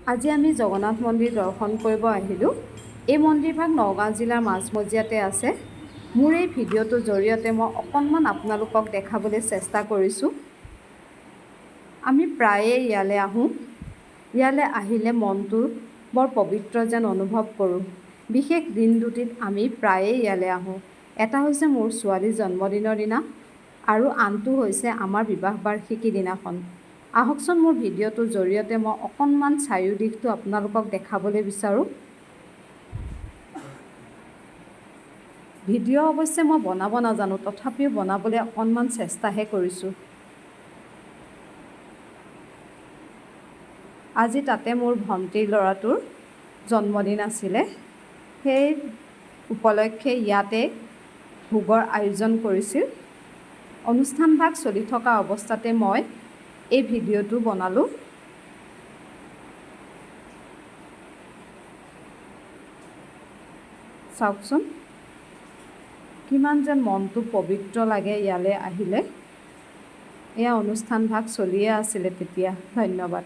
আজি আমি জগন্নাথ মন্দিৰ দৰ্শন কৰিব আহিলোঁ। এই মন্দিৰভাগ নগাঁও জিলাৰ মাজমজিয়াতে আছে। মোৰ এই ভিডিঅ'টোৰ জৰিয়তে মই অকণমান আপোনালোকক দেখাবলৈ চেষ্টা কৰিছোঁ। আমি প্ৰায়ে ইয়ালৈ আহোঁ। ইয়ালৈ আহিলে মনটো বৰ পবিত্ৰ যেন অনুভৱ কৰোঁ। বিশেষ দিন দুটিত আমি প্ৰায়ে ইয়ালৈ আহোঁ। এটা হৈছে মোৰ ছোৱালীৰ জন্মদিনৰ দিনা আৰু আনটো হৈছে আমাৰ বিবাহ বাৰ্ষিকী দিনাখন। আহকচোন, মোৰ ভিডিঅ'টোৰ জৰিয়তে মই অকণমান চাৰিওদিশটো আপোনালোকক দেখাবলৈ বিচাৰোঁ। ভিডিঅ' অৱশ্যে মই বনাব নাজানো, তথাপিও বনাবলৈ অকণমান চেষ্টাহে কৰিছোঁ। আজি তাতে মোৰ ভণ্টিৰ ল'ৰাটোৰ জন্মদিন আছিলে। সেই উপলক্ষে ইয়াতে ভোগৰ আয়োজন কৰিছিল। অনুষ্ঠানভাগ চলি থকা অৱস্থাতে মই এই ভিডিঅ'টো বনালোঁ। চাওকচোন, কিমান যেন মনটো পবিত্ৰ লাগে ইয়ালৈ আহিলে। এয়া অনুষ্ঠানভাগ চলিয়ে আছিলে তেতিয়া। ধন্যবাদ।